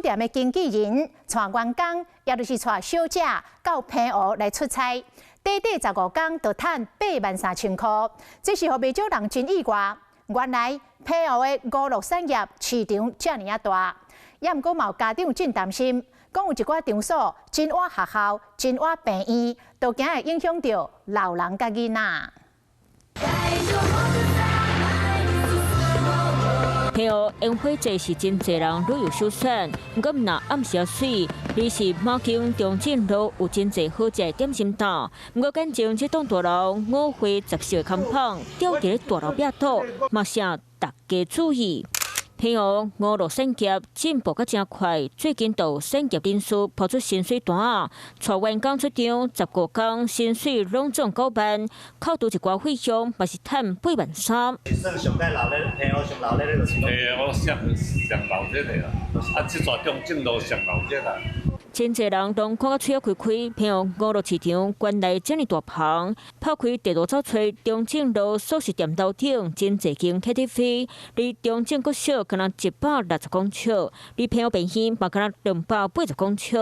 店的經紀人帶員工，也就是帶小姐到澎湖來出差，短短15工就趁8萬3千箍，這是予袂少人真意外。原來澎湖的娛樂產業市場遮爾仔大，也毋過嘛有家長真擔心，講有一寡場所真倚學校、真倚病院，都驚會影響著老人佮囡仔。澎湖煙火節是真濟人旅遊首選，毋過毋若暗時仔媠，而是馬經中正路有真濟好食的點心檔。毋過感情這棟大樓五花十四个看板吊佇咧大樓壁倒，嘛請大家注意。澎湖娛樂產業進步閣誠快，最近就有產業人士拋出薪水單，帶員工出場15工，薪水攏總9萬，扣除一寡費用，嘛是趁8萬3。算上蓋鬧熱，澎湖上鬧熱的就是。澎湖上上鬧熱的啦，啊，這座中正路上鬧熱啦。真濟人攏看甲喙仔開開，澎湖娛樂市場原來遮爾大棚，拋開地圖走揣中正路素食店樓頂，真濟間 KTV，離中正國小敢若160公尺，離澎湖病院嘛敢若280公尺。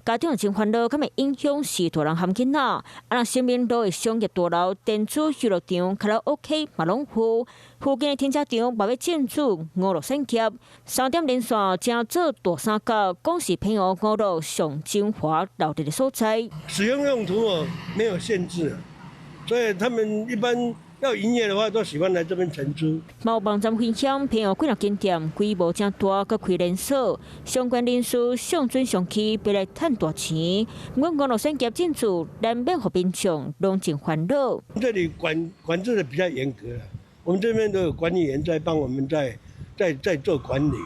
家長真煩惱，敢會影響序大人含囡仔？啊，若新民路的商業大樓、電子遊樂場、卡拉 OK 嘛攏有，附近的停車場嘛欲進駐娛樂產業，三點連線成做大三角，講是澎湖娛樂上精華鬧熱的所在。使用用途哦沒有限制，所以他們一般要營業的話，都喜歡來這邊承租。嘛有網站分享，澎湖幾若間店規模誠大，閣開連鎖，相關人士上準上去，欲來趁大錢。阮娛樂產業進駐，難免予民眾攏真煩惱。這裡管制的比較嚴格，我們這邊都有管理員在幫我們在做管理，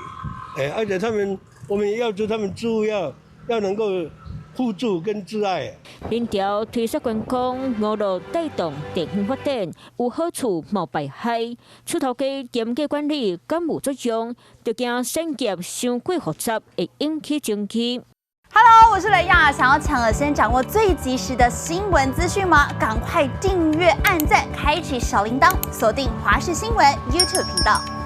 哎，而且他們我們要求他們住要能夠互助跟自愛。林調推說觀光娛樂帶動地方發展，有好處無敗害。出頭家嚴格管理，敢有作用？就驚產業傷過複雜，會引起爭議。 Hello，我是雷亞，想要搶先掌握最及時的新聞資訊嗎？趕快訂閱、按讚、開啟小鈴鐺，鎖定華視新聞 YouTube 頻道。